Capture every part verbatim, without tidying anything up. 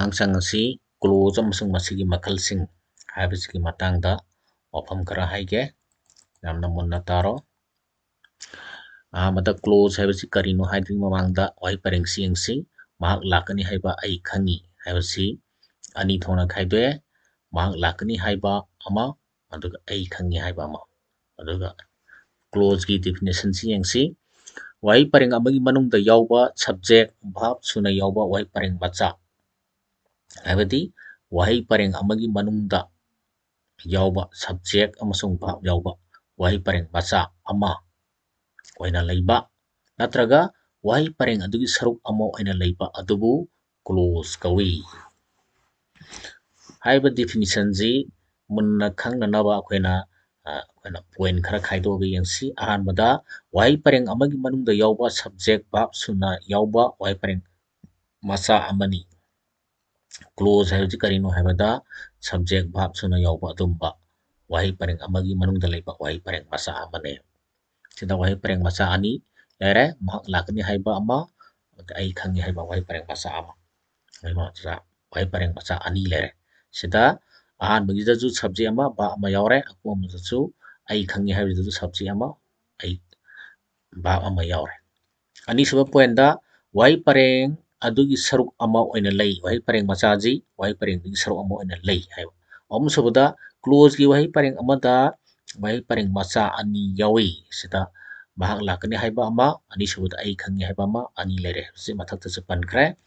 ꯃꯊꯪ ꯑꯁꯤ clause ꯑꯃꯁꯨꯡ ꯃꯁꯤꯒꯤ ꯃꯈꯜꯁꯤꯡ ꯍꯥꯏꯕꯁꯤꯒꯤ ꯃꯇꯥꯡꯗ ꯋꯥꯐꯝ ꯈꯔ ꯍꯥꯏꯒꯦ꯫ ꯌꯥꯝꯅ ꯃꯨꯟꯅ ꯇꯥꯔꯣ꯫ ꯑꯍꯥꯟꯕꯗ clause ꯍꯥꯏꯕꯁꯤ ꯀꯔꯤꯅꯣ ꯍꯥꯏꯕꯒꯤ ꯃꯃꯥꯡꯗ ꯋꯥꯍꯩ ꯄꯔꯦꯡꯁꯤ ꯌꯦꯡꯁꯤ꯫ ꯃꯍꯥꯛ ꯂꯥꯛꯀꯅꯤ ꯍꯥꯏꯕ ꯑꯩ ꯈꯪꯏ ꯍꯥꯏꯕꯁꯤ ꯑꯅꯤ ꯊꯣꯛꯅ ꯈꯥꯏꯗꯣꯛꯑꯦ꯫ ꯃꯍꯥꯛ ꯂꯥꯛꯀꯅꯤ ꯍꯥꯏꯕ ꯑꯃ, ꯑꯗꯨꯒ ꯑꯩ ꯈꯪꯏ ꯍꯥꯏꯕ ꯑꯃ꯫ ꯑꯗꯨꯒ clauseꯀꯤ definitionꯁꯤ ꯌꯦꯡꯁꯤ꯫ ꯋꯥꯍꯩ ꯄꯔꯦꯡ ꯑꯃꯒꯤ ꯃꯅꯨꯡꯗ ꯌꯥꯎꯕ subject verb ꯁꯨꯅ ꯌꯥꯎꯕ ꯋꯥꯍꯩ ꯄꯔꯦꯡ ꯃꯆꯥ ꯍꯥꯏꯕꯗꯤ ꯋꯥꯍꯩ ꯄꯔꯦꯡ ꯑꯃꯒꯤ ꯃꯅꯨꯡꯗ ꯌꯥꯎꯕ subject ꯑꯃꯁꯨꯡ verb ꯌꯥꯎꯕ ꯋꯥꯍꯩ ꯄꯔꯦꯡ ꯃꯆꯥ ꯑꯃ ꯑꯣꯏꯅ ꯂꯩꯕ ꯅꯠꯇ꯭ꯔꯒ ꯋꯥꯍꯩ ꯄꯔꯦꯡ ꯑꯗꯨꯒꯤ ꯁꯔꯨꯛ ꯑꯃ ꯑꯣꯏꯅ ꯂꯩꯕ ꯑꯗꯨꯕꯨ clause ꯀꯧꯏ꯫ ꯍꯥꯏꯔꯤꯕ definitionꯁꯤ ꯃꯨꯟꯅ ꯈꯪꯅꯅꯕ ꯑꯩꯈꯣꯏꯅ, ꯑ, ꯑꯩꯈꯣꯏꯅ point ꯈꯔ ꯈꯥꯏꯗꯣꯛꯑꯒ ꯌꯦꯡꯁꯤ꯫ ꯑꯍꯥꯟꯕꯗ, ꯋꯥꯍꯩ ꯄꯔꯦꯡ ꯑꯃꯒꯤ ꯃꯅꯨꯡꯗ ꯌꯥꯎꯕ subject verb ꯁꯨꯅ ꯌꯥꯎꯕ ꯋꯥꯍꯩ ꯄꯔꯦꯡ ꯃꯆꯥ ꯑꯃꯅꯤ꯫ Clause ꯍꯥꯏꯕꯁꯤ ꯀꯔꯤꯅꯣ ꯍꯥꯏꯕꯗ, subject verb ꯁꯨꯅ ꯌꯥꯎꯕ ꯑꯗꯨꯝꯕ ꯋꯥꯍꯩ ꯄꯔꯦꯡ ꯑꯃꯒꯤ ꯃꯅꯨꯡꯗ ꯂꯩꯕ ꯋꯥꯍꯩ ꯄꯔꯦꯡ ꯃꯆꯥ ꯑꯃꯅꯤ꯫ ꯁꯤꯗ ꯋꯥꯍꯩ ꯄꯔꯦꯡ ꯃꯆꯥ ꯑꯅꯤ ꯂꯩꯔꯦ, ꯃꯍꯥꯛ ꯂꯥꯛꯀꯅꯤ ꯍꯥꯏꯕ ꯑꯃ, ꯑꯗ ꯑꯩ ꯈꯪꯉꯤ ꯍꯥꯏꯕ ꯋꯥꯍꯩ ꯄꯔꯦꯡ ꯃꯆꯥ ꯑꯃ꯫ ꯋꯥꯍꯩ ꯃꯆꯥ, ꯋꯥꯍꯩ ꯄꯔꯦꯡ ꯃꯆꯥ ꯑꯅꯤ ꯂꯩꯔꯦ꯫ ꯁꯤꯗ ꯑꯍꯥꯟꯕꯒꯤꯗꯁꯨ subject ꯑꯃ, verb ꯑꯃ ꯌꯥꯎꯔꯦ꯫ ꯑꯀꯣꯟꯕꯗꯁꯨ ꯑꯩ ꯈꯪꯉꯤ ꯍꯥꯏꯕꯁꯤꯗꯁꯨ subject ꯑꯃ, ꯑꯩ verb ꯑꯃ ꯌꯥꯎꯔꯦ꯫ ꯑꯅꯤꯁꯨꯕ pointꯇ ꯋꯥꯍꯩ ꯄꯔꯦꯡ ꯑꯗꯨꯒꯤ ꯁꯔꯨꯛ ꯑꯃ ꯑꯣꯏꯅ ꯂꯩ꯫ ꯋꯥꯍꯩ ꯄꯔꯦꯡ ꯃꯆꯥꯁꯤ ꯋꯥꯍꯩ ꯄꯔꯦꯡꯗꯨꯒꯤ ꯁꯔꯨꯛ ꯑꯃ ꯑꯣꯏꯅ ꯂꯩ ꯍꯥꯏꯕ꯫ ꯑꯍꯨꯝꯁꯨꯕꯗ, clauseꯀꯤ ꯋꯥꯍꯩ ꯄꯔꯦꯡ ꯑꯃꯗ ꯋꯥꯍꯩ ꯄꯔꯦꯡ ꯃꯆꯥ ꯑꯅꯤ ꯌꯥꯎꯏ꯫ ꯁꯤꯗ ꯃꯍꯥꯛ ꯂꯥꯛꯀꯅꯤ ꯍꯥꯏꯕ ꯑꯃ, ꯑꯅꯤꯁꯨꯕꯗ ꯑꯩ ꯈꯪꯉꯤ ꯍꯥꯏꯕ ꯑꯃ, ꯑꯅꯤ ꯂꯩꯔꯦ ꯍꯥꯏꯕꯁꯤ ꯃꯊꯛꯇꯁꯨ ꯄꯟꯈ꯭ꯔꯦ꯫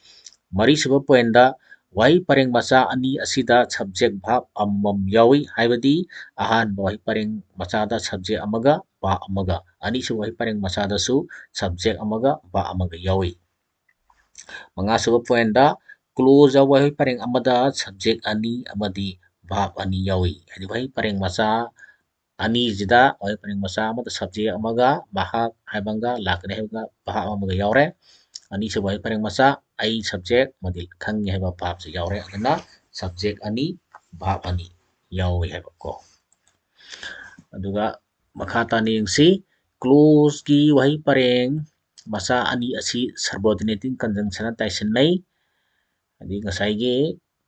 ꯃꯔꯤꯁꯨꯕ pointꯇ ꯋꯥꯍꯩ ꯄꯔꯦꯡ ꯃꯆꯥ ꯑꯅꯤ ꯑꯁꯤꯗ subject verb ꯑꯃꯃꯝ ꯌꯥꯎꯏ, ꯍꯥꯏꯕꯗꯤ ꯑꯍꯥꯟꯕ ꯋꯥꯍꯩ ꯄꯔꯦꯡ ꯃꯆꯥꯗ subject ꯑꯃꯒ verb ꯑꯃꯒ, ꯑꯅꯤꯁꯨꯕ ꯋꯥꯍꯩ ꯄꯔꯦꯡ ꯃꯆꯥꯗꯁꯨ subject ꯑꯃꯒ verb ꯑꯃꯒ ꯌꯥꯎꯏ꯫ ꯃꯉꯥꯁꯨꯕ pointꯇ clause ꯌꯥꯎꯕ ꯋꯥꯍꯩ ꯄꯔꯦꯡ ꯑꯃꯗ subject ꯑꯅꯤ ꯑꯃꯗꯤ verb ꯑꯅꯤ ꯌꯥꯎꯏ꯫ ꯍꯥꯏꯗꯤ ꯋꯥꯍꯩ ꯄꯔꯦꯡ ꯃꯆꯥ ꯑꯅꯤꯁꯤꯗ ꯋꯥꯍꯩ ꯄꯔꯦꯡ ꯃꯆꯥ ꯑꯃꯗ subject ꯑꯃꯒ, ꯃꯍꯥꯛ ꯍꯥꯏꯕ ꯑꯃꯒ, ꯂꯥꯛꯀꯅꯤ ꯍꯥꯏꯕ verb ꯑꯃꯒ ꯌꯥꯎꯔꯦ꯫ ꯑꯅꯤꯁꯨꯕ ꯋꯥꯍꯩ ꯄꯔꯦꯡ ꯃꯆꯥ, ꯑꯩ subject ꯑꯃꯗꯤ ꯈꯪꯉꯤ ꯍꯥꯏꯕ verbꯁꯤ ꯌꯥꯎꯔꯦ꯫ ꯑꯗꯨꯅ subject ꯑꯅꯤ, verb ꯑꯅꯤ ꯌꯥꯎꯏ ꯍꯥꯏꯕꯀꯣ꯫ ꯑꯗꯨꯒ ꯃꯈꯥ ꯇꯥꯅ ꯌꯦꯡꯁꯤ꯫ Clauseꯀꯤ ꯋꯥꯍꯩ ꯄꯔꯦꯡ ꯃꯆꯥ ꯑꯅꯤ ꯑꯁꯤ subordinating conjunctionꯅ ꯇꯥꯏꯁꯤꯟꯅꯩ꯫ ꯍꯥꯏꯗꯤ ꯉꯁꯥꯏꯒꯤ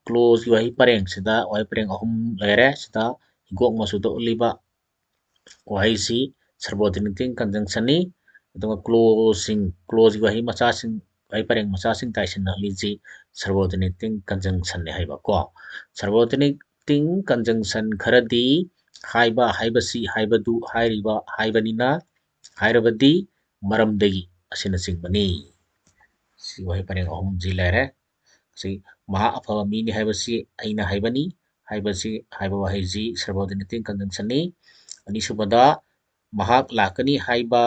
clauseꯀꯤ ꯋꯥꯍꯩ ꯄꯔꯦꯡꯁꯤꯗ ꯋꯥꯍꯩ ꯄꯔꯦꯡ ꯑꯍꯨꯝ ꯂꯩꯔꯦ꯫ ꯁꯤꯗ ꯍꯤꯒꯣꯛ ꯃꯆꯨꯗ ꯎꯠꯂꯤꯕ ꯋꯥꯍꯩꯁꯤ subordinating conjunctionꯅꯤ꯫ ꯑꯗꯨꯒ clauseꯁꯤꯡ, clauseꯀꯤ ꯋꯥꯍꯩ ꯃꯆꯥꯁꯤꯡ, ꯋꯥꯍꯩ ꯄꯔꯦꯡ ꯃꯆꯥꯁꯤꯡ ꯇꯥꯏꯁꯤꯟꯅꯍꯜꯂꯤꯁꯤ subordinating conjunctionꯅꯤ ꯍꯥꯏꯕ ꯀꯣ꯫ Subordinating conjunction ꯈꯔꯗꯤ ꯍꯥꯏꯕ, ꯍꯥꯏꯕꯁꯤ, ꯍꯥꯏꯕꯗꯨ, ꯍꯥꯏꯔꯤꯕ, ꯍꯥꯏꯕꯅꯤꯅ, ꯍꯥꯏꯔꯕꯗꯤ, ꯃꯔꯝꯗꯒꯤ ꯑꯁꯤꯅꯆꯤꯡꯕꯅꯤ꯫ ꯁꯤ ꯋꯥꯍꯩ ꯄꯔꯦꯡ ꯑꯍꯨꯝꯁꯤ ꯂꯩꯔꯦ꯫ ꯁꯤ ꯃꯍꯥꯛ ꯑꯐꯕ ꯃꯤꯅꯤ ꯍꯥꯏꯕꯁꯤ ꯑꯩꯅ ꯍꯥꯏꯕꯅꯤ꯫ ꯍꯥꯏꯕꯁꯤ, ꯍꯥꯏꯕ ꯋꯥꯍꯩꯁꯤ subordinating conjunctionꯅꯤ꯫ ꯑꯅꯤꯁꯨꯕꯗ, ꯃꯍꯥꯛ ꯂꯥꯛꯀꯅꯤ ꯍꯥꯏꯕ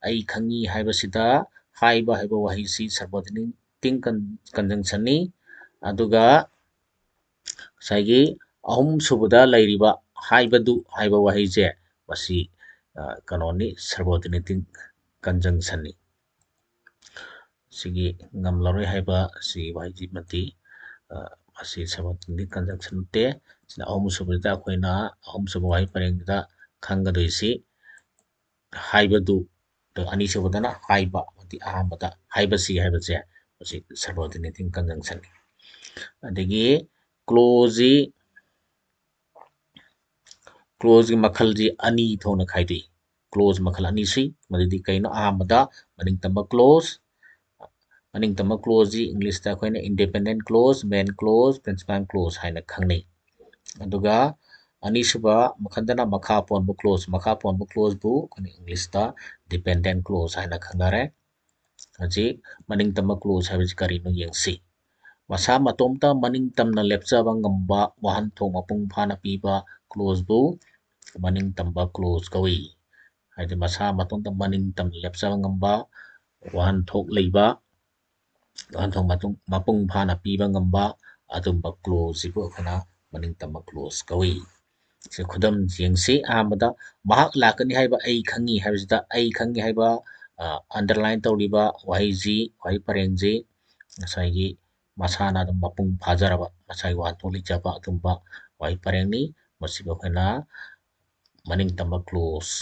ꯑꯩ ꯈꯪꯉꯤ ꯍꯥꯏꯕꯁꯤꯗ ꯍꯥꯏꯕ ꯍꯥꯏꯕ ꯋꯥꯍꯩꯁꯤ subordinating con-, conjunctionꯅꯤ꯫ ꯑꯗꯨꯒ ꯉꯁꯥꯏꯒꯤ ꯑꯍꯨꯝꯁꯨꯕꯗ ꯂꯩꯔꯤꯕ ꯍꯥꯏꯕꯗꯨ ꯍꯥꯏꯕ ꯋꯥꯍꯩꯁꯦ ꯃꯁꯤ, ꯑ, ꯀꯩꯅꯣꯅꯤ, subordinating conjunctionꯅꯤ꯫ ꯁꯤꯒꯤ ꯉꯝꯂꯔꯣꯏ ꯍꯥꯏꯕ ꯁꯤ ꯋꯥꯍꯩꯁꯤꯃꯗꯤ, ꯑ, ꯃꯁꯤ subordinating conjunction ꯅꯠꯇꯦ꯫ ꯁꯤꯅ ꯑꯍꯨꯝꯁꯨꯕꯗ ꯑꯩꯈꯣꯏꯅ ꯑꯍꯨꯝꯁꯨꯕ ꯋꯥꯍꯩ ꯄꯔꯦꯡꯗꯨꯗ ꯈꯪꯒꯗꯣꯏꯁꯤ ꯍꯥꯏꯕꯗꯨ, ꯑꯗꯣ ꯑꯅꯤꯁꯨꯕꯗꯅ ꯍꯥꯏꯕ, ꯑꯃꯗꯤ ꯑꯍꯥꯟꯕꯗ ꯍꯥꯏꯕꯁꯤ ꯍꯥꯏꯕꯁꯦ ꯃꯁꯤ subordinating conjunctionꯅꯤ꯫ ꯑꯗꯒꯤ clauseꯁꯤ, clauseꯀꯤ ꯃꯈꯜꯁꯤ ꯑꯅꯤ ꯊꯣꯛꯅ ꯈꯥꯏꯗꯣꯛꯏ꯫ Clause ꯃꯈꯜ ꯑꯅꯤ ꯁꯨꯏ꯫ ꯃꯗꯨꯗꯤ ꯀꯩꯅꯣ? ꯑꯍꯥꯟꯕꯗ ꯃꯅꯤꯡ ꯇꯝꯕ clause, ꯃꯅꯤꯡ ꯇꯝꯕ clauseꯁꯤ Englishꯇ ꯑꯩꯈꯣꯏꯅ independent clause, main clause, principal clause ꯍꯥꯏꯅ ꯈꯪꯅꯩ꯫ ꯑꯗꯨꯒ ꯑꯅꯤꯁꯨꯕ ꯃꯈꯜꯗꯅ ꯃꯈꯥ ꯄꯣꯟꯕ clause, ꯃꯈꯥ ꯄꯣꯟꯕ clauseꯕꯨ ꯑꯩꯈꯣꯏꯅ Englishꯇ dependent clause ꯍꯥꯏꯅ ꯈꯪꯅꯔꯦ꯫ ꯍꯧꯖꯤꯛ ꯃꯅꯤꯡ ꯇꯝꯕ clause ꯍꯥꯏꯕꯁꯤ ꯀꯔꯤꯅꯣ ꯌꯦꯡꯁꯤ꯫ ꯃꯁꯥ ꯃꯇꯣꯝꯇ ꯃꯅꯤꯡ ꯇꯝꯅ ꯂꯦꯞꯆꯕ ꯉꯝꯕ ꯋꯥꯍꯟꯊꯣꯛ ꯃꯄꯨꯡ ꯐꯥꯅ ꯄꯤꯕ clauseꯕꯨ ꯃꯅꯤꯡ ꯇꯝꯕ clause ꯀꯧꯏ꯫ ꯍꯥꯏꯗꯤ ꯃꯁꯥ ꯃꯇꯣꯝꯇ ꯃꯅꯤꯡ ꯇꯝꯅ ꯂꯦꯞꯆꯕ ꯉꯝꯕ, ꯋꯥꯍꯟꯊꯣꯛ ꯂꯩꯕ, ꯋꯥꯍꯟꯊꯣꯛ ꯃꯇꯨꯡ ꯃꯄꯨꯡ ꯐꯥꯅ ꯄꯤꯕ ꯉꯝꯕ ꯑꯗꯨꯝꯕ clauseꯁꯤꯕꯨ ꯑꯩꯈꯣꯏꯅ ꯃꯅꯤꯡ ꯇꯝꯕ clause ꯀꯧꯏ꯫ ꯁꯤ ꯈꯨꯗꯝ ꯌꯦꯡꯁꯤ꯫ ꯑꯍꯥꯟꯕꯗ, "ꯃꯍꯥꯛ ꯂꯥꯛꯀꯅꯤ ꯍꯥꯏꯕ ꯑꯩ ꯈꯪꯉꯤ" ꯍꯥꯏꯕꯁꯤꯗ ꯑꯩ ꯈꯪꯉꯤ ꯍꯥꯏꯕ, ꯑ, underline ꯇꯧꯔꯤꯕ ꯋꯥꯍꯩꯁꯤ, ꯋꯥꯍꯩ ꯄꯔꯦꯡꯁꯤ ꯉꯁꯥꯏꯒꯤ ꯃꯁꯥꯅ ꯑꯗꯨꯝ ꯃꯄꯨꯡ ꯐꯥꯖꯔꯕ, ꯃꯁꯥꯒꯤ ꯋꯥꯍꯟꯊꯣꯛ ꯂꯩꯖꯕ ꯑꯗꯨꯝꯕ ꯋꯥꯍꯩ ꯄꯔꯦꯡꯅꯤ꯫ ꯃꯁꯤꯕꯨ ꯑꯩꯈꯣꯏꯅ ꯃꯅꯤꯡ ꯇꯝꯕ clause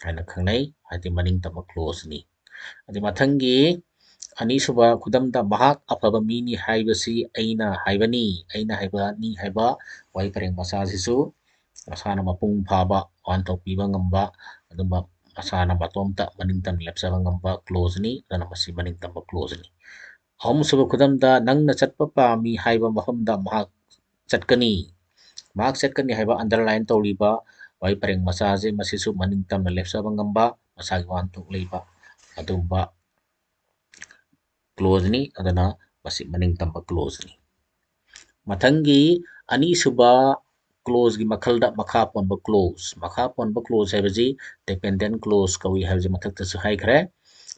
ꯍꯥꯏꯅ ꯈꯪꯅꯩ, ꯍꯥꯏꯗꯤ ꯃꯅꯤꯡ ꯇꯝꯕ clauseꯅꯤ꯫ ꯑꯗꯩ ꯃꯊꯪꯒꯤ ꯑꯅꯤꯁꯨꯕ ꯈꯨꯗꯝꯗ, "ꯃꯍꯥꯛ ꯑꯐꯕ ꯃꯤꯅꯤ ꯍꯥꯏꯕꯁꯤ ꯑꯩꯅ ꯍꯥꯏꯕꯅꯤ"꯫ "ꯑꯩꯅ ꯍꯥꯏꯕꯅꯤ" ꯍꯥꯏꯕ ꯋꯥꯍꯩ ꯄꯔꯦꯡ ꯃꯆꯥꯁꯤꯁꯨ ꯃꯁꯥꯅ ꯃꯄꯨꯡ ꯐꯥꯕ ꯋꯥꯍꯟꯊꯣꯛ ꯄꯤꯕ ꯉꯝꯕ, ꯑꯗꯨꯝꯕ ꯃꯁꯥꯅ ꯃꯇꯣꯝꯇ ꯃꯅꯤꯡ ꯇꯝꯅ ꯂꯦꯞꯆꯕ ꯉꯝꯕ clauseꯅꯤ꯫ ꯑꯗꯨꯅ ꯃꯁꯤ ꯃꯅꯤꯡ ꯇꯝꯕ clauseꯅꯤ꯫ ꯑꯍꯨꯝꯁꯨꯕ ꯈꯨꯗꯝꯗ, "ꯅꯪꯅ ꯆꯠꯄ ꯄꯥꯝꯃꯤ" ꯍꯥꯏꯕ ꯃꯐꯝꯗ "ꯃꯍꯥꯛ ꯆꯠꯀꯅꯤ", "ꯃꯍꯥꯛ ꯆꯠꯀꯅꯤ" ꯍꯥꯏꯕ underline ꯇꯧꯔꯤꯕ ꯋꯥꯍꯩ ꯄꯔꯦꯡ ꯃꯆꯥꯁꯦ, ꯃꯁꯤꯁꯨ ꯃꯅꯤꯡ ꯇꯝꯅ ꯂꯦꯞꯆꯕ ꯉꯝꯕ, ꯃꯁꯥꯒꯤ ꯋꯥꯍꯟꯊꯣꯛ ꯂꯩꯕ ꯑꯗꯨꯒꯨꯝꯕ clauseꯅꯤ꯫ ꯑꯗꯨꯅ ꯃꯁꯤ ꯃꯅꯤꯡ ꯇꯝꯕ clauseꯅꯤ꯫ ꯃꯊꯪꯒꯤ ꯑꯅꯤꯁꯨꯕ clauseꯀꯤ ꯃꯈꯜꯗ ꯃꯈꯥ ꯄꯣꯟꯕ clause꯫ ꯃꯈꯥ ꯄꯣꯟꯕ clause ꯍꯥꯏꯕꯁꯤ dependent clause ꯀꯧꯏ ꯍꯥꯏꯕꯁꯤ ꯃꯊꯛꯇꯁꯨ ꯍꯥꯏꯈ꯭ꯔꯦ꯫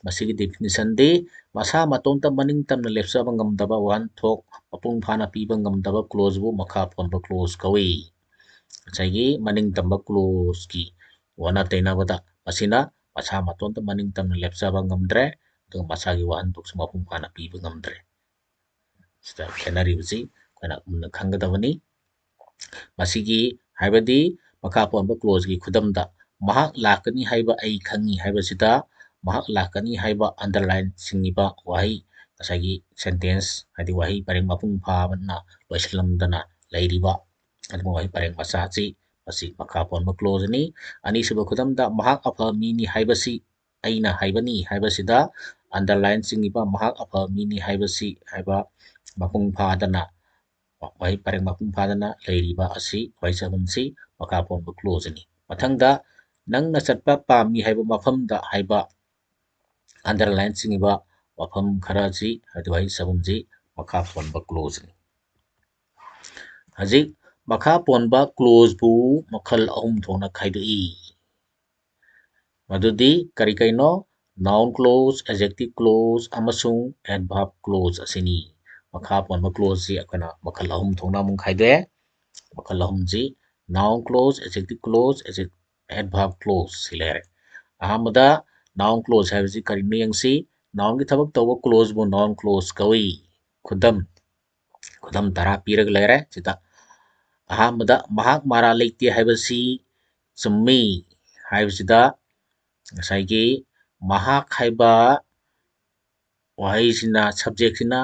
ꯃꯁꯤꯒꯤ definitionꯗꯤ, ꯃꯁꯥ ꯃꯇꯣꯝꯇ ꯃꯅꯤꯡ ꯇꯝꯅ ꯂꯦꯞꯆꯕ ꯉꯝꯗꯕ, ꯋꯥꯍꯟꯊꯣꯛ ꯃꯄꯨꯡ ꯐꯥꯅ ꯄꯤꯕ ꯉꯝꯗꯕ clauseꯕꯨ ꯃꯈꯥ ꯄꯣꯟꯕ clause ꯀꯧꯏ꯫ ꯉꯁꯥꯏꯒꯤ ꯃꯅꯤꯡ ꯇꯝꯕ clauseꯀꯤ ꯑꯣꯟꯅ ꯇꯩꯅꯕꯗ, ꯃꯁꯤꯅ ꯃꯁꯥ ꯃꯇꯣꯝꯇ ꯃꯅꯤꯡ ꯇꯝꯅ ꯂꯦꯞꯆꯕ ꯉꯝꯗ꯭ꯔꯦ, ꯑꯗꯨꯒ ꯃꯁꯥꯒꯤ ꯋꯥꯍꯟꯊꯣꯛꯁꯨ ꯃꯄꯨꯡ ꯐꯥꯅ ꯄꯤꯕ ꯉꯝꯗ꯭ꯔꯦ꯫ ꯁꯤꯗ ꯈꯦꯠꯅꯔꯤꯕꯁꯤ ꯑꯩꯈꯣꯏꯅ ꯃꯨꯟꯅ ꯈꯪꯒꯗꯕꯅꯤ꯫ ꯃꯁꯤꯒꯤ, ꯍꯥꯏꯕꯗꯤ ꯃꯈꯥ ꯄꯣꯟꯕ clauseꯀꯤ ꯈꯨꯗꯝꯗ, "ꯃꯍꯥꯛ ꯂꯥꯛꯀꯅꯤ ꯍꯥꯏꯕ ꯑꯩ ꯈꯪꯏ" ꯍꯥꯏꯕꯁꯤꯗ, "ꯃꯍꯥꯛ ꯂꯥꯛꯀꯅꯤ" ꯍꯥꯏꯕ underline ꯆꯤꯡꯉꯤꯕ ꯋꯥꯍꯩ, ꯉꯁꯥꯏꯒꯤ sentence, ꯍꯥꯏꯗꯤ ꯋꯥꯍꯩ ꯄꯔꯦꯡ ꯃꯄꯨꯡ ꯐꯥꯅ ꯂꯣꯏꯁꯤꯜꯂꯝꯗꯅ ꯂꯩꯔꯤꯕ ꯑꯗꯨꯒꯨꯝꯕ ꯋꯥꯍꯩ ꯄꯔꯦꯡ ꯃꯆꯥ ꯑꯁꯤ, ꯃꯁꯤ ꯃꯈꯥ ꯄꯣꯟꯕ clauseꯅꯤ꯫ ꯑꯅꯤꯁꯨꯕ ꯈꯨꯗꯝꯗ, "ꯃꯍꯥꯛ ꯑꯐꯕ ꯃꯤꯅꯤ" ꯍꯥꯏꯕꯁꯤ "ꯑꯩꯅ ꯍꯥꯏꯕꯅꯤ" ꯍꯥꯏꯕꯁꯤꯗ underline ꯆꯤꯡꯉꯤꯕ "ꯃꯍꯥꯛ ꯑꯐꯕ ꯃꯤꯅꯤ" ꯍꯥꯏꯕꯁꯤ ꯍꯥꯏꯕ ꯃꯄꯨꯡ ꯐꯥꯗꯅ, ꯋꯥꯍꯩ ꯄꯔꯦꯡ ꯃꯄꯨꯡ ꯐꯥꯗꯅ ꯂꯩꯔꯤꯕ ꯑꯁꯤ, ꯋꯥꯍꯩ ꯆꯕꯨꯟꯁꯤ ꯃꯈꯥ ꯄꯣꯟꯕ clauseꯅꯤ꯫ ꯃꯊꯪꯗ, "ꯅꯪꯅ ꯆꯠꯄ ꯄꯥꯝꯃꯤ" ꯍꯥꯏꯕ ꯃꯐꯝꯗ ꯍꯥꯏꯕ underline ꯆꯤꯡꯉꯤꯕ ꯋꯥꯐꯝ ꯈꯔ ꯑꯁꯤ, ꯍꯥꯏꯗꯤ ꯋꯥꯍꯩ ꯆꯕꯨꯟꯁꯤ ꯃꯈꯥ ꯄꯣꯟꯕ clauseꯅꯤ꯫ ꯍꯧꯖꯤꯛ ꯃꯈꯥ ꯄꯣꯟꯕ clauseꯕꯨ ꯃꯈꯜ ꯑꯍꯨꯝ ꯊꯣꯛꯅ ꯈꯥꯏꯗꯣꯛꯏ꯫ ꯃꯗꯨꯗꯤ ꯀꯔꯤ ꯀꯔꯤꯅꯣ? Noun clause, adjective clause ꯑꯃꯁꯨꯡ adverb clause ꯑꯁꯤꯅꯤ꯫ ꯃꯈꯥ ꯄꯣꯟꯕ clauseꯁꯤ ꯑꯩꯈꯣꯏꯅ ꯃꯈꯜ ꯑꯍꯨꯝ ꯊꯣꯛꯅ ꯑꯃꯨꯛ ꯈꯥꯏꯗꯣꯛꯑꯦ꯫ ꯃꯈꯜ ꯑꯍꯨꯝꯁꯤ noun clause, adjective clause, adjec-, adverb clause ꯁꯤ ꯂꯩꯔꯦ꯫ ꯑꯍꯥꯟꯕꯗ noun clause ꯍꯥꯏꯕꯁꯤ ꯀꯔꯤꯅꯣ ꯌꯦꯡꯁꯤ꯫ Nounꯒꯤ ꯊꯕꯛ ꯇꯧꯕ clauseꯕꯨ noun clause ꯀꯧꯏ꯫ ꯈꯨꯗꯝ, ꯈꯨꯗꯝ ꯇꯔꯥ ꯄꯤꯔꯒ ꯂꯩꯔꯦ ꯁꯤꯗ꯫ ꯑꯍꯥꯟꯕꯗ, "ꯃꯍꯥꯛ ꯃꯔꯥꯜ ꯂꯩꯇꯦ ꯍꯥꯏꯕꯁꯤ ꯆꯨꯝꯃꯤ" ꯍꯥꯏꯕꯁꯤꯗ ꯉꯁꯥꯏꯒꯤ "ꯃꯍꯥꯛ" ꯍꯥꯏꯕ ꯋꯥꯍꯩꯁꯤꯅ, subjectꯁꯤꯅ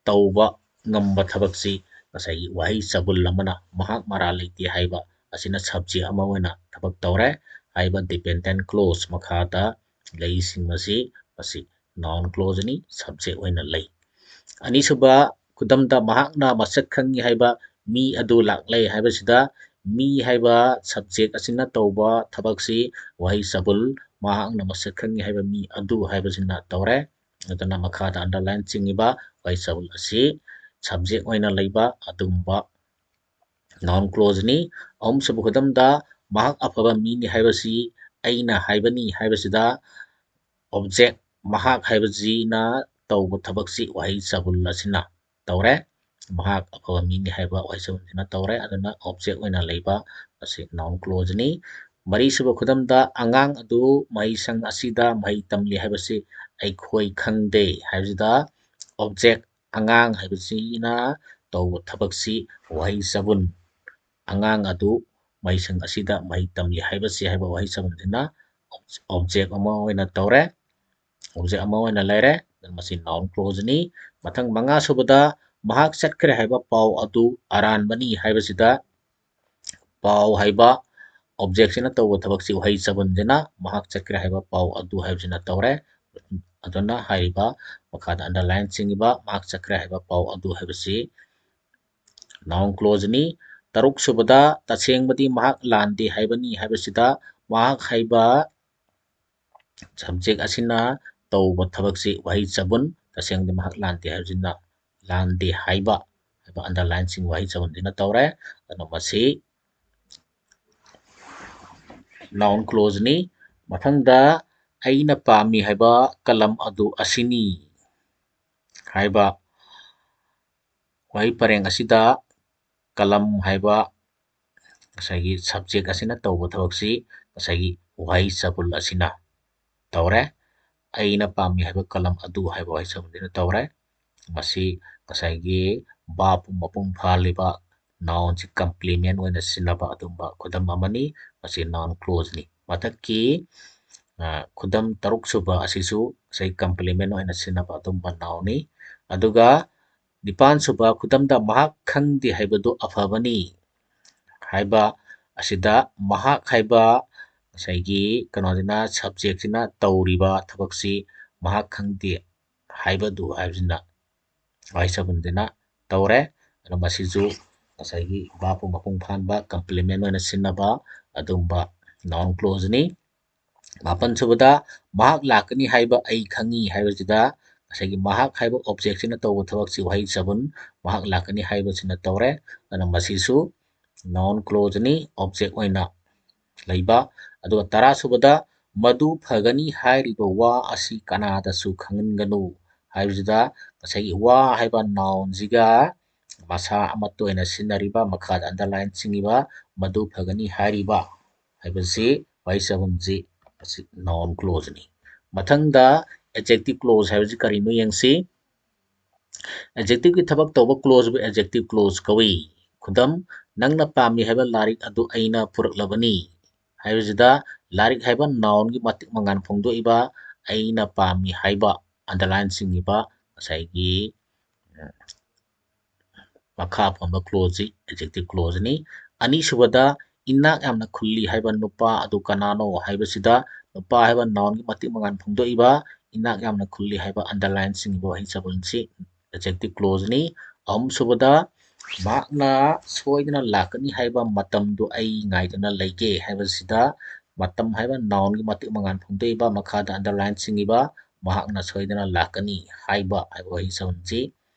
ꯇꯧꯕ ꯉꯝꯕ ꯊꯕꯛꯁꯤ ꯉꯁꯥꯏꯒꯤ ꯋꯥꯍꯩ ꯆꯕꯨꯜ ꯑꯃꯅ ꯃꯍꯥꯛ ꯃꯔꯥꯜ ꯂꯩꯇꯦ ꯍꯥꯏꯕ ꯑꯁꯤꯅ subject ꯑꯃ ꯑꯣꯏꯅ ꯊꯕꯛ ꯇꯧꯔꯦ꯫ ꯍꯥꯏꯔꯤꯕ dependent clause ꯃꯈꯥꯗ ꯂꯩꯁꯤꯡ ꯑꯁꯤ ꯃꯁꯤ noun clauseꯅꯤ, subject ꯑꯣꯏꯅ ꯂꯩ꯫ ꯑꯅꯤꯁꯨꯕ ꯈꯨꯗꯝꯗ, ꯃꯍꯥꯛꯅ ꯃꯁꯛ ꯈꯪꯏ ꯍꯥꯏꯕ ꯃꯤ ꯑꯗꯨ ꯂꯥꯛꯂꯦ ꯍꯥꯏꯕꯁꯤꯗ ꯃꯤ ꯍꯥꯏꯕ subject ꯑꯁꯤꯅ ꯇꯧꯕ ꯊꯕꯛꯁꯤ ꯋꯥꯍꯩ ꯆꯕꯨꯜ ꯃꯍꯥꯛꯅ ꯃꯁꯛ ꯈꯪꯏ ꯍꯥꯏꯕ ꯃꯤ ꯑꯗꯨ ꯍꯥꯏꯕꯁꯤꯅ ꯇꯧꯔꯦ꯫ ꯑꯗꯨꯅ ꯃꯈꯥꯗ underline ꯆꯤꯡꯉꯤꯕ ꯋꯥꯍꯩ ꯆꯕꯨꯜ ꯑꯁꯤ subject ꯑꯣꯏꯅ ꯂꯩꯕ ꯑꯗꯨꯒꯨꯝꯕ noun clauseꯅꯤ꯫ ꯑꯍꯨꯝꯁꯨꯕ ꯈꯨꯗꯝꯗ, ꯃꯍꯥꯛ ꯑꯐꯕ ꯃꯤꯅꯤ ꯍꯥꯏꯕꯁꯤ ꯑꯩꯅ ꯍꯥꯏꯕꯅꯤ ꯍꯥꯏꯕꯁꯤꯗ object ꯃꯍꯥꯛ ꯍꯥꯏꯕꯁꯤꯅ ꯇꯧꯕ ꯊꯕꯛꯁꯤ ꯋꯥꯍꯩ ꯆꯕꯨꯜ ꯑꯁꯤꯅ ꯇꯧꯔꯦ꯫ ꯃꯍꯥꯛ ꯑꯐꯕ ꯃꯤꯅꯤ ꯍꯥꯏꯕ ꯋꯥꯍꯩ ꯆꯕꯨꯜꯁꯤꯅ ꯇꯧꯔꯦ꯫ ꯑꯗꯨꯅ object ꯑꯣꯏꯅ ꯂꯩꯕ ꯑꯁꯤ noun clauseꯅꯤ꯫ ꯃꯔꯤꯁꯨꯕ ꯈꯨꯗꯝꯗ, ꯑꯉꯥꯡ ꯑꯗꯨ ꯃꯍꯩꯁꯪ ꯑꯁꯤꯗ ꯃꯍꯩ ꯇꯝꯂꯤ ꯍꯥꯏꯕꯁꯤ ꯑꯩꯈꯣꯏ ꯈꯪꯗꯦ ꯍꯥꯏꯕꯁꯤꯗ object ꯑꯉꯥꯡ ꯍꯥꯏꯕꯁꯤꯅ ꯇꯧꯕ ꯊꯕꯛꯁꯤ ꯋꯥꯍꯩ ꯆꯕꯨꯟ ꯑꯉꯥꯡ ꯑꯗꯨ ꯃꯍꯩꯁꯪ ꯑꯁꯤꯗ ꯃꯍꯩ ꯇꯝꯂꯤ ꯍꯥꯏꯕꯁꯤ ꯍꯥꯏꯕ ꯋꯥꯍꯩ ꯆꯕꯨꯟꯁꯤꯅ object ꯑꯃ ꯑꯣꯏꯅ ꯇꯧꯔꯦ, object ꯑꯃ ꯑꯣꯏꯅ ꯂꯩꯔꯦ꯫ ꯃꯁꯤ noun clauseꯅꯤ꯫ ꯃꯊꯪ ꯃꯉꯥ ꯁꯨꯕꯗ ꯃꯍꯥꯛ ꯆꯠꯈ꯭ꯔꯦ ꯍꯥꯏꯕ ꯄꯥꯎ ꯑꯗꯨ ꯑꯔꯥꯟꯕꯅꯤ ꯍꯥꯏꯕꯁꯤꯗ ꯄꯥꯎ ꯍꯥꯏꯕ objectꯁꯤꯅ ꯇꯧꯕ ꯊꯕꯛꯁꯤ ꯋꯥꯍꯩ ꯆꯕꯨꯟꯁꯤꯅ ꯃꯍꯥꯛ ꯆꯠꯈ꯭ꯔꯦ ꯍꯥꯏꯕ ꯄꯥꯎ ꯑꯗꯨ ꯍꯥꯏꯕꯁꯤꯅ ꯇꯧꯔꯦ꯫ ꯑꯗꯨꯅ ꯍꯥꯏꯔꯤꯕ ꯃꯈꯥꯗ underline ꯆꯤꯡꯉꯤꯕ ꯃꯍꯥꯛ ꯆꯠꯈ꯭ꯔꯦ ꯍꯥꯏꯕ ꯄꯥꯎ ꯑꯗꯨ ꯍꯥꯏꯕꯁꯤ noun clauseꯅꯤ꯫ ꯇꯔꯨꯛ ꯁꯨꯕꯗ ꯇꯁꯦꯡꯕꯗꯤ ꯃꯍꯥꯛ ꯂꯥꯟꯗꯦ ꯍꯥꯏꯕꯅꯤ ꯍꯥꯏꯕꯁꯤꯗ ꯃꯍꯥꯛ ꯍꯥꯏꯕ subject ꯑꯁꯤꯅ ꯇꯧꯕ ꯊꯕꯛꯁꯤ ꯋꯥꯍꯩ ꯆꯕꯨꯟ, ꯇꯁꯦꯡꯕꯗꯤ ꯃꯍꯥꯛ ꯂꯥꯟꯗꯦ ꯍꯥꯏꯕꯁꯤꯅ ꯂꯥꯟꯗꯦ ꯍꯥꯏꯕ ꯍꯥꯏꯕ underline ꯆꯤꯡꯕ ꯋꯥꯍꯩ ꯆꯕꯨꯟꯁꯤꯅ ꯇꯧꯔꯦ꯫ ꯑꯗꯨꯅ ꯃꯁꯤ noun clauseꯅꯤ꯫ ꯃꯊꯪꯗ ꯑꯩꯅ ꯄꯥꯝꯃꯤ ꯍꯥꯏꯕ ꯀꯂꯝ ꯑꯗꯨ ꯑꯁꯤꯅꯤ ꯍꯥꯏꯕ ꯋꯥꯍꯩ ꯄꯔꯦꯡ ꯑꯁꯤꯗ ꯀꯂꯝ ꯍꯥꯏꯕ ꯉꯁꯥꯏꯒꯤ subject ꯑꯁꯤꯅ ꯇꯧꯕ ꯊꯕꯛꯁꯤ ꯉꯁꯥꯏꯒꯤ ꯋꯥꯍꯩ ꯆꯕꯨꯜ ꯑꯁꯤꯅ ꯇꯧꯔꯦ꯫ ꯑꯩꯅ ꯄꯥꯝꯃꯤ ꯍꯥꯏꯕ ꯀꯂꯝ ꯑꯗꯨ ꯍꯥꯏꯕ ꯋꯥꯍꯩ ꯆꯕꯨꯜꯁꯤꯅ ꯇꯧꯔꯦ꯫ ꯃꯁꯤ ꯉꯁꯥꯏꯒꯤ verb ꯃꯄꯨꯡ ꯐꯥꯍꯜꯂꯤꯕ nounꯁꯤ complement ꯑꯣꯏꯅ ꯁꯤꯖꯤꯟꯅꯕ ꯑꯗꯨꯒꯨꯝꯕ ꯈꯨꯗꯝ ꯑꯃꯅꯤ꯫ ꯃꯁꯤ noun clauseꯅꯤ꯫ ꯃꯊꯛꯀꯤ ꯈꯨꯗꯝ ꯇꯔꯨꯛ ꯁꯨꯕ ꯑꯁꯤꯁꯨ ꯉꯁꯥꯏ complement ꯑꯣꯏꯅ ꯁꯤꯖꯤꯟꯅꯕ ꯑꯗꯨꯝꯕ nounꯅꯤ꯫ ꯑꯗꯨꯒ ꯅꯤꯄꯥꯟ ꯁꯨꯕ ꯈꯨꯗꯝꯗ ꯃꯍꯥꯛ ꯈꯪꯗꯦ ꯍꯥꯏꯕꯗꯨ ꯑꯐꯕꯅꯤ ꯍꯥꯏꯕ ꯑꯁꯤꯗ ꯃꯍꯥꯛ ꯍꯥꯏꯕ ꯉꯁꯥꯏꯒꯤ ꯀꯩꯅꯣꯁꯤꯅ subjectꯁꯤꯅ ꯇꯧꯔꯤꯕ ꯊꯕꯛꯁꯤ ꯃꯍꯥꯛ ꯈꯪꯗꯦ ꯍꯥꯏꯕꯗꯨ ꯍꯥꯏꯕꯁꯤꯅ ꯋꯥꯍꯩ ꯆꯕꯨꯟꯁꯤꯅ ꯇꯧꯔꯦ꯫ ꯑꯗꯣ ꯃꯁꯤꯁꯨ ꯉꯁꯥꯏꯒꯤ verb ꯃꯄꯨꯡ ꯐꯥꯍꯟꯕ complement ꯑꯣꯏꯅ ꯁꯤꯖꯤꯟꯅꯕ ꯑꯗꯨꯒꯨꯝꯕ noun clauseꯅꯤ꯫ ꯃꯥꯄꯟ ꯁꯨꯕꯗ ꯃꯍꯥꯛ ꯂꯥꯛꯀꯅꯤ ꯍꯥꯏꯕ ꯑꯩ ꯈꯪꯉꯤ ꯍꯥꯏꯕꯁꯤꯗ ꯉꯁꯥꯏꯒꯤ ꯃꯍꯥꯛ ꯍꯥꯏꯕ objectꯁꯤꯅ ꯇꯧꯕ ꯊꯕꯛꯁꯤ ꯋꯥꯍꯩ ꯆꯕꯨꯟ ꯃꯍꯥꯛ ꯂꯥꯛꯀꯅꯤ ꯍꯥꯏꯕꯁꯤꯅ ꯇꯧꯔꯦ꯫ ꯑꯗꯨꯅ ꯃꯁꯤꯁꯨ noun clauseꯅꯤ, object ꯑꯣꯏꯅ ꯂꯩꯕ꯫ ꯑꯗꯨꯒ ꯇꯔꯥ ꯁꯨꯕꯗ ꯃꯗꯨ ꯐꯒꯅꯤ ꯍꯥꯏꯔꯤꯕ ꯋꯥ ꯑꯁꯤ ꯀꯅꯥꯗꯁꯨ ꯈꯪꯍꯟꯒꯅꯨ ꯍꯥꯏꯕꯁꯤꯗ ꯉꯁꯥꯏꯒꯤ ꯋꯥ ꯍꯥꯏꯕ nounꯁꯤꯒ ꯃꯁꯥ ꯑꯃꯠꯇ ꯑꯣꯏꯅ ꯁꯤꯖꯤꯟꯅꯔꯤꯕ ꯃꯈꯥꯗ underline ꯆꯤꯡꯉꯤꯕ ꯃꯗꯨ ꯐꯒꯅꯤ ꯍꯥꯏꯔꯤꯕ ꯍꯥꯏꯕꯁꯤ ꯋꯥꯍꯩ ꯆꯕꯨꯟꯁꯤ ꯑꯁꯤ noun clauseꯅꯤ꯫ ꯃꯊꯪꯗ adjective clause ꯍꯥꯏꯕꯁꯤ ꯀꯔꯤꯅꯣ ꯌꯦꯡꯁꯤ꯫ Adjectiveꯀꯤ ꯊꯕꯛ ꯇꯧꯕ clauseꯕꯨ adjective clause ꯀꯧꯏ꯫ ꯈꯨꯗꯝ, ꯅꯪꯅ ꯄꯥꯝꯃꯤ ꯍꯥꯏꯕ ꯂꯥꯏꯔꯤꯛ ꯑꯗꯨ ꯑꯩꯅ ꯄꯨꯔꯛꯂꯕꯅꯤ ꯍꯥꯏꯕꯁꯤꯗ ꯂꯥꯏꯔꯤꯛ ꯍꯥꯏꯕ nounꯒꯤ ꯃꯇꯤꯛ ꯃꯉꯥꯜ ꯐꯣꯡꯗꯣꯛꯏꯕ ꯑꯩꯅ ꯄꯥꯝꯃꯤ ꯍꯥꯏꯕ underline ꯆꯤꯡꯉꯤꯕ ꯉꯁꯥꯏꯒꯤ ꯃꯈꯥ ꯄꯣꯟꯕ clauseꯁꯤ adjective clauseꯅꯤ꯫ ꯑꯅꯤꯁꯨꯕꯗ ꯏꯅꯥꯛ ꯌꯥꯝꯅ ꯈꯨꯜꯂꯤ ꯍꯥꯏꯕ ꯅꯨꯄꯥ ꯑꯗꯨ ꯀꯅꯥꯅꯣ ꯍꯥꯏꯕꯁꯤꯗ ꯅꯨꯄꯥ ꯍꯥꯏꯕ nounꯒꯤ ꯃꯇꯤꯛ ꯃꯉꯥꯜ ꯐꯣꯡꯗꯣꯛꯏꯕ ꯏꯅꯥꯛ ꯌꯥꯝꯅ ꯈꯨꯜꯂꯤ ꯍꯥꯏꯕ underline ꯆꯤꯡꯉꯤꯕ ꯋꯥꯍꯩ ꯆꯕꯨꯟꯁꯤ adjective clauseꯅꯤ꯫ ꯑꯍꯨꯝꯁꯨꯕꯗ ꯃꯍꯥꯛꯅ ꯁꯣꯏꯗꯅ ꯂꯥꯛꯀꯅꯤ ꯍꯥꯏꯕ ꯃꯇꯝꯗꯨ ꯑꯩ ꯉꯥꯏꯗꯨꯅ ꯂꯩꯒꯦ ꯍꯥꯏꯕꯁꯤꯗ ꯃꯇꯝ ꯍꯥꯏꯕ nounꯒꯤ ꯃꯇꯤꯛ ꯃꯉꯥꯜ ꯐꯣꯡꯗꯣꯛꯏꯕ ꯃꯈꯥꯗ underline ꯆꯤꯡꯉꯤꯕ ꯃꯍꯥꯛꯅ ꯁꯣꯏꯗꯅ ꯂꯥꯛꯀꯅꯤ ꯍꯥꯏꯕ ꯍꯥꯏꯕ ꯋꯥꯍꯩ ꯆꯕꯨꯟꯁꯤ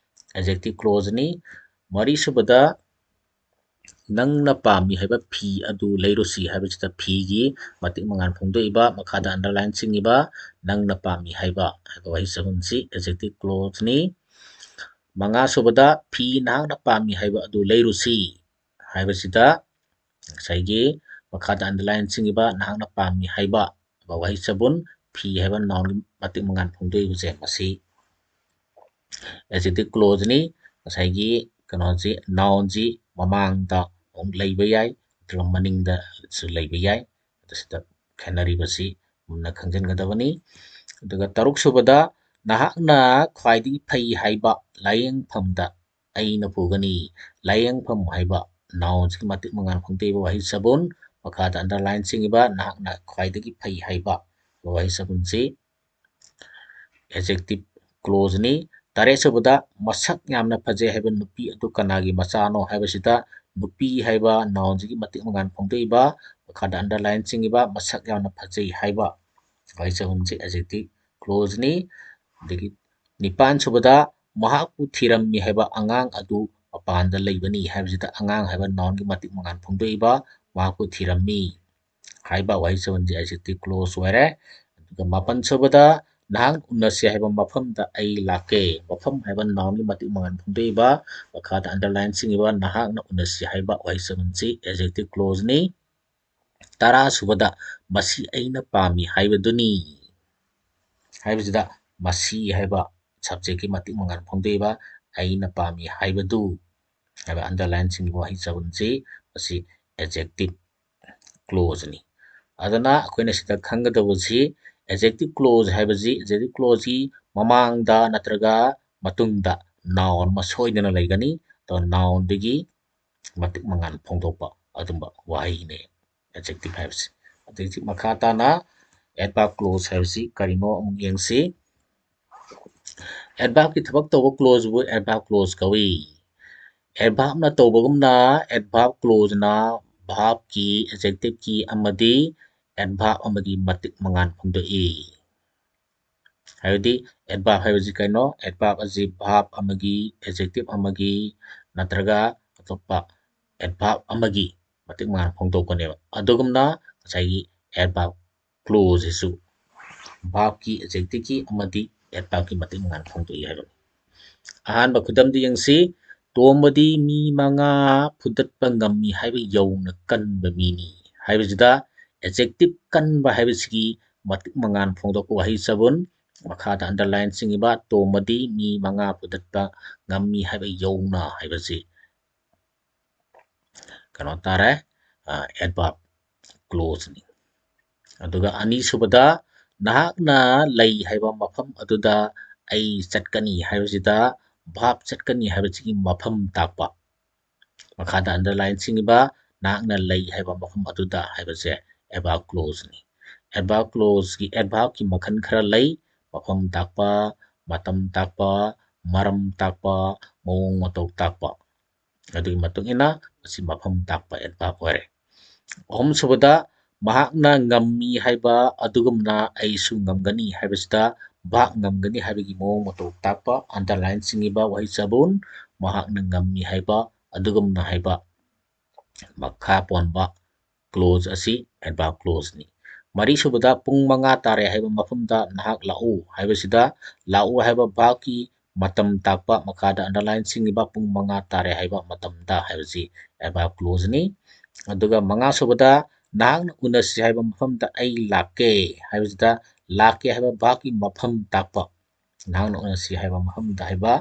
adjective clauseꯅꯤ꯫ ꯃꯔꯤꯁꯨꯕꯗ ꯅꯪꯅ ꯄꯥꯝꯃꯤ ꯍꯥꯏꯕ ꯐꯤ ꯑꯗꯨ ꯂꯩꯔꯨꯁꯤ ꯍꯥꯏꯕꯁꯤꯗ ꯐꯤꯒꯤ ꯃꯇꯤꯛ ꯃꯉꯥꯜ ꯐꯣꯡꯗꯣꯛꯏꯕ ꯃꯈꯥꯗ underline ꯆꯤꯡꯉꯤꯕ ꯅꯪꯅ ꯄꯥꯝꯃꯤ ꯍꯥꯏꯕ ꯍꯥꯏꯕ ꯋꯥꯍꯩ ꯆꯕꯨꯟꯁꯤ adjective clauseꯅꯤ꯫ ꯃꯉꯥꯁꯨꯕꯗ ꯐꯤ ꯅꯍꯥꯛꯅ ꯄꯥꯝꯃꯤ ꯍꯥꯏꯕ ꯑꯗꯨ ꯂꯩꯔꯨꯁꯤ ꯍꯥꯏꯕꯁꯤꯗ ꯉꯁꯥꯏꯒꯤ ꯃꯈꯥꯗ underline ꯆꯤꯡꯉꯤꯕ ꯅꯍꯥꯛꯅ ꯄꯥꯝꯃꯤ ꯍꯥꯏꯕ ꯋꯥꯍꯩ ꯆꯕꯨꯟ ꯐꯤ ꯍꯥꯏꯕ nounꯒꯤ ꯃꯇꯤꯛ ꯃꯉꯥꯜ ꯐꯣꯡꯗꯣꯛꯏꯕꯁꯦ ꯃꯁꯤ adjective clauseꯅꯤ꯫ ꯉꯁꯥꯏꯒꯤ ꯀꯩꯅꯣꯁꯤ nounꯁꯤ ꯃꯃꯥꯡꯗ ꯑꯃꯨꯛ ꯂꯩꯕ ꯌꯥꯏ, ꯑꯗꯨꯒ ꯃꯅꯤꯡꯗꯁꯨ ꯂꯩꯕ ꯌꯥꯏ꯫ ꯑꯗꯨ ꯁꯤꯗ ꯈꯦꯠꯅꯔꯤꯕꯁꯤ ꯃꯨꯟꯅ ꯈꯪꯖꯤꯟꯒꯗꯕꯅꯤ꯫ ꯑꯗꯨꯒ ꯇꯔꯨꯛ ꯁꯨꯕꯗ, ꯅꯍꯥꯛꯅ ꯈ꯭ꯋꯥꯏꯗꯒꯤ ꯐꯩ ꯍꯥꯏꯕ ꯂꯥꯏꯌꯦꯡꯐꯝꯗ ꯑꯩꯅ ꯄꯨꯒꯅꯤ꯫ ꯂꯥꯏꯌꯦꯡꯐꯝ ꯍꯥꯏꯕ nounꯁꯤꯒꯤ ꯃꯇꯤꯛ ꯃꯉꯥꯜ ꯐꯣꯡꯗꯣꯛꯏꯕ ꯋꯥꯍꯩ ꯆꯕꯨꯟ, ꯃꯈꯥꯗ underline ꯆꯤꯡꯉꯤꯕ ꯅꯍꯥꯛꯅ ꯈ꯭ꯋꯥꯏꯗꯒꯤ ꯐꯩ ꯍꯥꯏꯕ ꯋꯥꯍꯩ ꯆꯕꯨꯟꯁꯤ adjective clauseꯅꯤ꯫ ꯇꯔꯦꯠ ꯁꯨꯕꯗ, ꯃꯁꯛ ꯌꯥꯝꯅ ꯐꯖꯩ ꯍꯥꯏꯕ ꯅꯨꯄꯤ ꯑꯗꯨ ꯀꯅꯥꯒꯤ ꯃꯆꯥꯅꯣ ꯍꯥꯏꯕꯁꯤꯗ, ꯅꯨꯄꯤ ꯍꯥꯏꯕ nounꯁꯤꯒꯤ ꯃꯇꯤꯛ ꯃꯉꯥꯜ ꯐꯣꯡꯗꯣꯛꯏꯕ, ꯃꯈꯥꯗ underline ꯆꯤꯡꯉꯤꯕ ꯃꯁꯛ ꯌꯥꯝꯅ ꯐꯖꯩ ꯍꯥꯏꯕ ꯋꯥꯍꯩ ꯆꯍꯨꯝꯁꯤ adjective clauseꯅꯤ꯫ ꯑꯗꯒꯤ ꯅꯤꯄꯥꯟ ꯁꯨꯕꯗ, ꯃꯍꯥꯛꯄꯨ ꯊꯤꯔꯝꯃꯤ ꯍꯥꯏꯕ ꯑꯉꯥꯡ ꯑꯗꯨ ꯃꯄꯥꯟꯗ ꯂꯩꯕꯅꯤ ꯍꯥꯏꯕꯁꯤꯗ, ꯑꯉꯥꯡ ꯍꯥꯏꯕ nounꯒꯤ ꯃꯇꯤꯛ ꯃꯉꯥꯜ ꯐꯣꯡꯗꯣꯛꯏꯕ ꯃꯍꯥꯛꯄꯨ ꯊꯤꯔꯝꯃꯤ ꯍꯥꯏꯕ ꯋꯥꯍꯩ ꯆꯍꯨꯝꯁꯤ adjective clause ꯑꯣꯏꯔꯦ꯫ ꯑꯗꯨꯒ ꯃꯥꯄꯟ ꯁꯨꯕꯗ, ꯅꯍꯥꯛ ꯎꯅꯁꯤ ꯍꯥꯏꯕ ꯃꯐꯝꯗ ꯑꯩ ꯂꯥꯛꯀꯦ꯫ ꯃꯐꯝ ꯍꯥꯏꯕ nounꯒꯤ ꯃꯇꯤꯛ ꯃꯉꯥꯜ ꯐꯣꯡꯗꯣꯛꯏꯕ, ꯃꯈꯥꯗ underline ꯆꯤꯡꯉꯤꯕ ꯅꯍꯥꯛꯅ ꯎꯅꯁꯤ ꯍꯥꯏꯕ ꯋꯥꯍꯩ ꯆꯍꯨꯝꯁꯤ adjective clauseꯅꯤ꯫ ꯇꯔꯥ ꯁꯨꯕꯗ, ꯃꯁꯤ ꯑꯩꯅ ꯄꯥꯝꯃꯤ ꯍꯥꯏꯕꯗꯨꯅꯤ ꯍꯥꯏꯕꯁꯤꯗ, ꯃꯁꯤ ꯍꯥꯏꯕ subjectꯀꯤ ꯃꯇꯤꯛ ꯃꯉꯥꯜ ꯐꯣꯡꯗꯣꯛꯏꯕ ꯑꯩꯅ ꯄꯥꯝꯃꯤ ꯍꯥꯏꯕꯗꯨ ꯍꯥꯏꯕ underline ꯆꯤꯡꯕ ꯋꯥꯍꯩ ꯆꯕꯨꯟꯁꯤ ꯃꯁꯤ adjective clauseꯅꯤ꯫ ꯑꯗꯨꯅ ꯑꯩꯈꯣꯏꯅ ꯁꯤꯗ ꯈꯪꯒꯗꯕꯁꯤ adjective clause ꯍꯥꯏꯕꯁꯤ adjective clauseꯀꯤ ꯃꯃꯥꯡꯗ ꯅꯠꯇ꯭ꯔꯒ ꯃꯇꯨꯡꯗ noun ꯑꯃ ꯁꯣꯏꯗꯅ ꯂꯩꯒꯅꯤ꯫ ꯑꯗꯣ nounꯗꯒꯤ ꯃꯇꯤꯛ ꯃꯉꯥꯜ ꯐꯣꯡꯗꯣꯛꯄ ꯑꯗꯨꯝꯕ ꯋꯥꯍꯩꯅꯦ adjective ꯍꯥꯏꯕꯁꯤ꯫ ꯑꯗꯒꯤ ꯃꯈꯥ ꯇꯥꯅ adverb clause ꯍꯥꯏꯕꯁꯤ ꯀꯔꯤꯅꯣ ꯑꯃꯨꯛ ꯌꯦꯡꯁꯤ꯫ Adverbꯀꯤ ꯊꯕꯛ ꯇꯧꯕ clauseꯕꯨ adverb clause ꯀꯧꯏ꯫ Adverbꯅ ꯇꯧꯕꯒꯨꯝꯅ adverb clauseꯅ verbꯀꯤ, adjectiveꯀꯤ ꯑꯃꯗꯤ adverb ꯑꯃꯒꯤ ꯃꯇꯤꯛ ꯃꯉꯥꯜ ꯐꯣꯡꯗꯣꯛꯏ꯫ ꯍꯥꯏꯕꯗꯤ adverb ꯍꯥꯏꯕꯁꯤ ꯀꯩꯅꯣ? Adverb ꯑꯁꯤ verb ꯑꯃꯒꯤ, adjective ꯑꯃꯒꯤ ꯅꯠꯇ꯭ꯔꯒ ꯑꯇꯣꯞꯄ adverb ꯑꯃꯒꯤ ꯃꯇꯤꯛ ꯃꯉꯥꯜ ꯐꯣꯡꯗꯣꯛꯄꯅꯦꯕ꯫ ꯑꯗꯨꯒꯨꯝꯅ ꯉꯁꯥꯏꯒꯤ adverb clauseꯁꯤꯁꯨ verbꯀꯤ, adjectiveꯀꯤ ꯑꯃꯗꯤ adverbꯀꯤ ꯃꯇꯤꯛ ꯃꯉꯥꯜ ꯐꯣꯡꯗꯣꯛꯏ ꯍꯥꯏꯕꯅꯤ꯫ ꯑꯍꯥꯟꯕ ꯈꯨꯗꯝꯗꯨ ꯌꯦꯡꯁꯤ꯫ ꯇꯣꯝꯕꯗꯤ ꯃꯤ ꯃꯉꯥ ꯐꯨꯗꯠꯄ ꯉꯝꯃꯤ ꯍꯥꯏꯕ ꯌꯧꯅ ꯀꯟꯕ ꯃꯤꯅꯤ ꯍꯥꯏꯕꯁꯤꯗ adjective ꯀꯟꯕ ꯍꯥꯏꯕꯁꯤꯒꯤ ꯃꯇꯤꯛ ꯃꯉꯥꯜ ꯐꯣꯡꯗꯣꯛꯄ ꯋꯥꯍꯩ ꯆꯕꯨꯟ, ꯃꯈꯥꯗ underline ꯆꯤꯡꯉꯤꯕ ꯇꯣꯝꯕꯗꯤ ꯃꯤ ꯃꯉꯥ ꯐꯨꯗꯠꯄ ꯉꯝꯃꯤ ꯍꯥꯏꯕ ꯌꯧꯅ ꯍꯥꯏꯕꯁꯤ ꯀꯩꯅꯣ ꯇꯥꯔꯦ, adverb clauseꯅꯤ꯫ ꯑꯗꯨꯒ ꯑꯅꯤꯁꯨꯕꯗ, ꯅꯍꯥꯛꯅ ꯂꯩ ꯍꯥꯏꯕ ꯃꯐꯝ ꯑꯗꯨꯗ ꯑꯩ ꯆꯠꯀꯅꯤ ꯍꯥꯏꯕꯁꯤꯗ verb ꯆꯠꯀꯅꯤ ꯍꯥꯏꯕꯁꯤꯒꯤ ꯃꯐꯝ ꯇꯥꯛꯄ꯫ ꯃꯈꯥꯗ underline ꯁꯤꯡꯉꯤꯕ ꯅꯍꯥꯛꯅ ꯂꯩ ꯍꯥꯏꯕ ꯃꯐꯝ ꯑꯗꯨꯗ ꯍꯥꯏꯕꯁꯦ adverb clauseꯅꯤ꯫ Adverb clauseꯀꯤ adverbꯀꯤ ꯃꯈꯜ ꯈꯔ ꯂꯩ, ꯃꯐꯝ ꯇꯥꯛꯄ, ꯃꯇꯝ ꯇꯥꯛꯄ, ꯃꯔꯝ ꯇꯥꯛꯄ, ꯃꯑꯣꯡ ꯃꯇꯧ ꯇꯥꯛꯄ꯫ ꯑꯗꯨꯒꯤ ꯃꯇꯨꯡ ꯏꯟꯅ ꯃꯁꯤ ꯃꯐꯝ ꯇꯥꯛꯄ adverb ꯑꯣꯏꯔꯦ꯫ ꯑꯍꯨꯝꯁꯨꯕꯗ, ꯃꯍꯥꯛꯅ ꯉꯝꯃꯤ ꯍꯥꯏꯕ ꯑꯗꯨꯒꯨꯝꯅ ꯑꯩꯁꯨ ꯉꯝꯒꯅꯤ ꯍꯥꯏꯕꯁꯤꯗ verb ꯉꯝꯒꯅꯤ ꯍꯥꯏꯕꯒꯤ ꯃꯑꯣꯡ ꯃꯇꯧ ꯇꯥꯛꯄ underline ꯁꯤꯡꯉꯤꯕ ꯋꯥꯍꯩ ꯆꯕꯨꯟ ꯃꯍꯥꯛꯅ ꯉꯝꯃꯤ ꯍꯥꯏꯕ ꯑꯗꯨꯒꯨꯝꯅ ꯍꯥꯏꯕ ꯃꯈꯥ ꯄꯣꯟꯕ clause ꯑꯁꯤ adverb clauseꯅꯤ꯫ ꯃꯔꯤꯁꯨꯕꯗ, ꯄꯨꯡ ꯃꯉꯥ ꯇꯥꯔꯦ ꯍꯥꯏꯕ ꯃꯐꯝꯗ ꯅꯍꯥꯛ ꯂꯥꯛꯎ ꯍꯥꯏꯕꯁꯤꯗ ꯂꯥꯛꯎ ꯍꯥꯏꯕ verbꯀꯤ ꯃꯇꯝ ꯇꯥꯛꯄ, ꯃꯈꯥꯗ underline ꯁꯤꯡꯉꯤꯕ ꯄꯨꯡ ꯃꯉꯥ ꯇꯥꯔꯦ ꯍꯥꯏꯕ ꯃꯇꯝꯗ ꯍꯥꯏꯕꯁꯤ adverb clauseꯅꯤ꯫ ꯑꯗꯨꯒ ꯃꯉꯥꯁꯨꯕꯗ, ꯅꯍꯥꯛꯅ ꯎꯅꯁꯤ ꯍꯥꯏꯕ ꯃꯐꯝꯗ ꯑꯩ ꯂꯥꯛꯀꯦ ꯍꯥꯏꯕꯁꯤꯗ ꯂꯥꯛꯀꯦ ꯍꯥꯏꯕ verbꯀꯤ ꯃꯐꯝ ꯇꯥꯛꯄ, ꯅꯍꯥꯛꯅ ꯎꯅꯁꯤ ꯍꯥꯏꯕ ꯃꯐꯝꯗ ꯍꯥꯏꯕ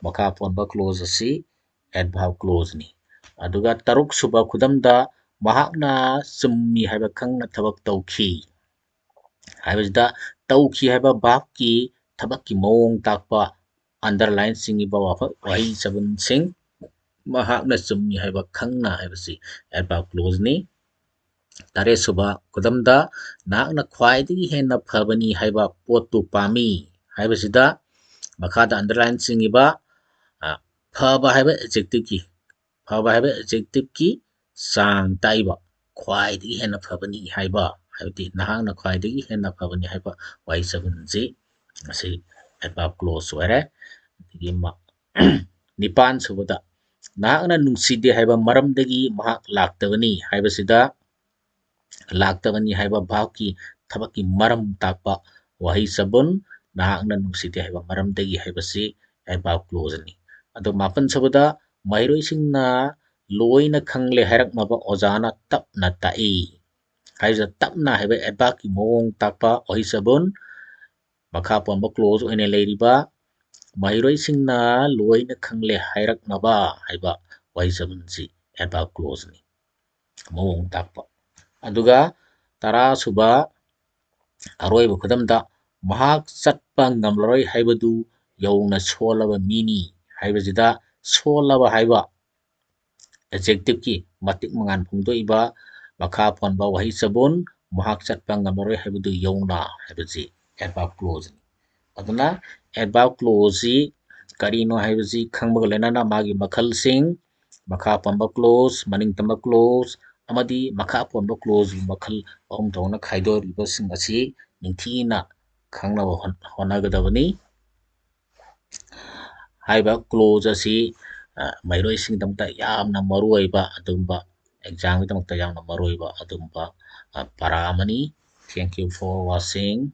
ꯃꯈꯥ ꯄꯣꯟꯕ clause ꯑꯁꯤ adverb clauseꯅꯤ꯫ ꯑꯗꯨꯒ ꯇꯔꯨꯛꯁꯨꯕ ꯈꯨꯗꯝꯗ, ꯃꯍꯥꯛꯅ ꯆꯨꯝꯃꯤ ꯍꯥꯏꯕ ꯈꯪꯅ ꯊꯕꯛ ꯇꯧꯈꯤ ꯍꯥꯏꯕꯁꯤꯗ ꯇꯧꯈꯤ ꯍꯥꯏꯕ verbꯀꯤ ꯊꯕꯛꯀꯤ ꯃꯑꯣꯡ ꯇꯥꯛꯄ underline ꯁꯤꯡꯉꯤꯕ ꯋꯥꯐ-, ꯋꯥꯍꯩ ꯆꯕꯨꯟꯁꯤꯡ, ꯃꯍꯥꯛꯅ ꯆꯨꯝꯃꯤ ꯍꯥꯏꯕ ꯈꯪꯅ ꯍꯥꯏꯕꯁꯤ adverb clauseꯅꯤ꯫ ꯇꯔꯦꯠꯁꯨꯕ ꯈꯨꯗꯝꯗ, ꯅꯍꯥꯛꯅ ꯈ꯭ꯋꯥꯏꯗꯒꯤ ꯍꯦꯟꯅ ꯐꯕꯅꯤ ꯍꯥꯏꯕ ꯄꯣꯠꯇꯨ ꯄꯥꯝꯃꯤ ꯍꯥꯏꯕꯁꯤꯗ ꯃꯈꯥꯗ underline ꯁꯤꯡꯉꯤꯕ, ꯑ, ꯐꯕ ꯍꯥꯏꯕ adjectiveꯀꯤ, ꯐꯕ ꯍꯥꯏꯕ adjectiveꯀꯤ ꯆꯥꯡ ꯇꯥꯛꯏꯕ, ꯈ꯭ꯋꯥꯏꯗꯒꯤ ꯍꯦꯟꯅ ꯐꯕꯅꯤ ꯍꯥꯏꯕ, ꯍꯥꯏꯕꯗꯤ ꯅꯍꯥꯛꯅ ꯈ꯭ꯋꯥꯏꯗꯒꯤ ꯍꯦꯟꯅ ꯐꯕꯅꯤ ꯍꯥꯏꯕ ꯋꯥꯍꯩ ꯆꯕꯨꯟꯁꯤ ꯃꯁꯤ adverb clause ꯑꯣꯏꯔꯦ꯫ ꯑꯗꯒꯤ ꯃ-, ꯅꯤꯄꯥꯟ ꯁꯨꯕꯗ, ꯅꯍꯥꯛꯅ ꯅꯨꯡꯁꯤꯗꯦ ꯍꯥꯏꯕ ꯃꯔꯝꯗꯒꯤ ꯃꯍꯥꯛ ꯂꯥꯛꯇꯕꯅꯤ ꯍꯥꯏꯕꯁꯤꯗ ꯂꯥꯛꯇꯕꯅꯤ ꯍꯥꯏꯕ verbꯀꯤ ꯊꯕꯛꯀꯤ ꯃꯔꯝ ꯇꯥꯛꯄ ꯋꯥꯍꯩ ꯆꯕꯨꯟ ꯅꯍꯥꯛꯅ ꯅꯨꯡꯁꯤꯗꯦ ꯍꯥꯏꯕ ꯃꯔꯝꯗꯒꯤ ꯍꯥꯏꯕꯁꯤ adverb clauseꯅꯤ꯫ ꯑꯗꯣ ꯃꯥꯄꯟ ꯁꯨꯕꯗ, ꯃꯍꯩꯔꯣꯏꯁꯤꯡꯅ ꯂꯣꯏꯅ ꯈꯪꯂꯦ ꯍꯥꯏꯔꯛꯅꯕ ꯑꯣꯖꯥꯅ ꯇꯞꯅ ꯇꯥꯛꯏ ꯍꯥꯏꯕꯁꯤꯗ ꯇꯞꯅ ꯍꯥꯏꯕ adverbꯀꯤ ꯃꯑꯣꯡ ꯇꯥꯛꯄ ꯋꯥꯍꯩ ꯆꯕꯨꯟ ꯃꯈꯥ ꯄꯣꯟꯕ clause ꯑꯣꯏꯅ ꯂꯩꯔꯤꯕ ꯃꯍꯩꯔꯣꯏꯁꯤꯡꯅ ꯂꯣꯏꯅ ꯈꯪꯂꯦ ꯍꯥꯏꯔꯛꯅꯕ ꯍꯥꯏꯕ ꯋꯥꯍꯩ ꯆꯕꯨꯟꯁꯤ adverb clauseꯅꯤ, ꯃꯑꯣꯡ ꯇꯥꯛꯄ꯫ ꯑꯗꯨꯒ ꯇꯔꯥꯁꯨꯕ ꯑꯔꯣꯏꯕ ꯈꯨꯗꯝꯗ, "ꯃꯍꯥꯛ ꯆꯠꯄ ꯉꯝꯂꯔꯣꯏ ꯍꯥꯏꯕꯗꯨ ꯌꯧꯅ ꯁꯣꯜꯂꯕ ꯃꯤꯅꯤ" ꯍꯥꯏꯕꯁꯤꯗ ꯁꯣꯜꯂꯕ ꯍꯥꯏꯕ adjectiveꯀꯤ ꯃꯇꯤꯛ ꯃꯉꯥꯜ ꯐꯣꯡꯗꯣꯛꯏꯕ ꯃꯈꯥ ꯄꯣꯟꯕ ꯋꯥꯍꯩ ꯆꯕꯨꯟ "ꯃꯍꯥꯛ ꯆꯠꯄ ꯉꯝꯂꯔꯣꯏ ꯍꯥꯏꯕꯗꯨ ꯌꯧꯅ" ꯍꯥꯏꯕꯁꯤ adverb clauseꯅꯤ꯫ ꯑꯗꯨꯅ adverb clauseꯁꯤ ꯀꯔꯤꯅꯣ ꯍꯥꯏꯕꯁꯤ ꯈꯪꯕꯒ ꯂꯣꯏꯅꯅ ꯃꯥꯒꯤ ꯃꯈꯜꯁꯤꯡ, ꯃꯈꯥ ꯄꯣꯟꯕ clause, ꯃꯅꯤꯡ ꯇꯝꯕ clause ꯑꯃꯗꯤ ꯃꯈꯥ ꯄꯣꯟꯕ clauseꯕꯨ ꯃꯈꯜ ꯑꯍꯨꯝ ꯊꯣꯛꯅ ꯈꯥꯏꯗꯣꯛꯂꯤꯕꯁꯤꯡ ꯑꯁꯤ ꯅꯤꯡꯊꯤꯅ ꯈꯪꯅꯕ ꯍꯣꯠ-, ꯍꯣꯠꯅꯒꯗꯕꯅꯤ꯫ ꯍꯥꯏꯔꯤꯕ clause ꯑꯁꯤ, ꯑ, ꯃꯍꯩꯔꯣꯏꯁꯤꯡꯒꯤꯗꯃꯛꯇ ꯌꯥꯝꯅ ꯃꯔꯨꯑꯣꯏꯕ ꯑꯗꯨꯒꯨꯝꯕ, examꯒꯤꯗꯃꯛꯇ ꯌꯥꯝꯅ ꯃꯔꯨꯑꯣꯏꯕ ꯑꯗꯨꯒꯨꯝꯕ, ꯑ, ꯄꯔꯥ ꯑꯃꯅꯤ꯫ Thank you for watching.